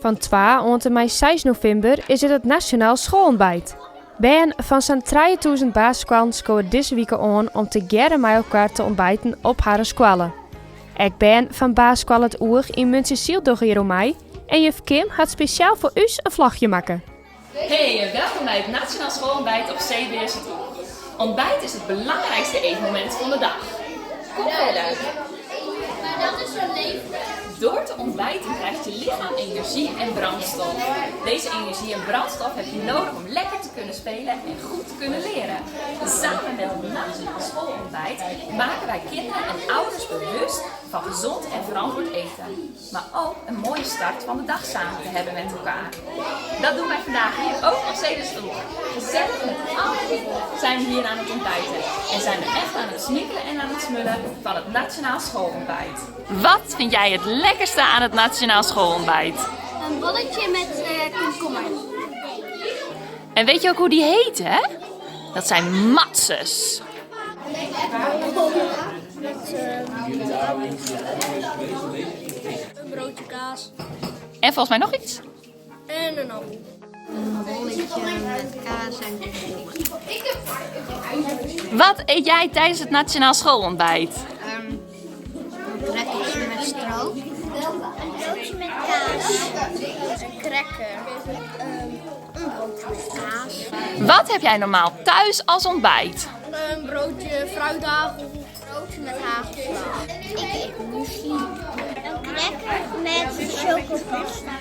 Fan twa oant en mei seis novimber is it it Nationaal Schoolontbijt. Bern fan sa'n 3000 basisskoallen skowe dizze wike oan om tegearre mei elkoar te ontbijten op harren skoalle. Ek bern fan basisskoalle It Oech yn Muntsjesyl dogge hjir oan mei en juf Kim hat spesjaal foar ús in vlogje makke. Hey en welkom bij het Nationaal Schoolontbijt op CBS Het Oech. Ontbijt is het belangrijkste eetmoment van de dag. Kom verder. Door te ontbijten krijgt je lichaam energie en brandstof. Deze energie en brandstof heb je nodig om lekker te kunnen spelen en goed te kunnen leren. Samen met het Nationaal Schoolontbijt maken wij kinderen en ouders bewust van gezond en verantwoord eten. Maar ook een mooie start van de dag samen te hebben met elkaar. Dat doen wij vandaag hier ook op CBS Het Oech. Gezellig met alle kinderen zijn we hier aan het ontbijten. En zijn we echt aan het smikkelen en aan het smullen van het Nationaal Schoolontbijt. Wat vind jij het lekkerste aan het Nationaal Schoolontbijt? Een bolletje met komkommer. En weet je ook hoe die heet, hè? Dat zijn matzes. Met een broodje kaas. En volgens mij nog iets. En een appel. Een bolletje met kaas en komkommer. Wat eet jij tijdens het Nationaal Schoolontbijt? Een crackertje met stroop. Een broodje met kaas. Een cracker. Een broodje met kaas. Wat heb jij normaal thuis als ontbijt? Een broodje fruithagel. Broodje met hagelslag. Ik eet muesli. Een cracker met chocopasta.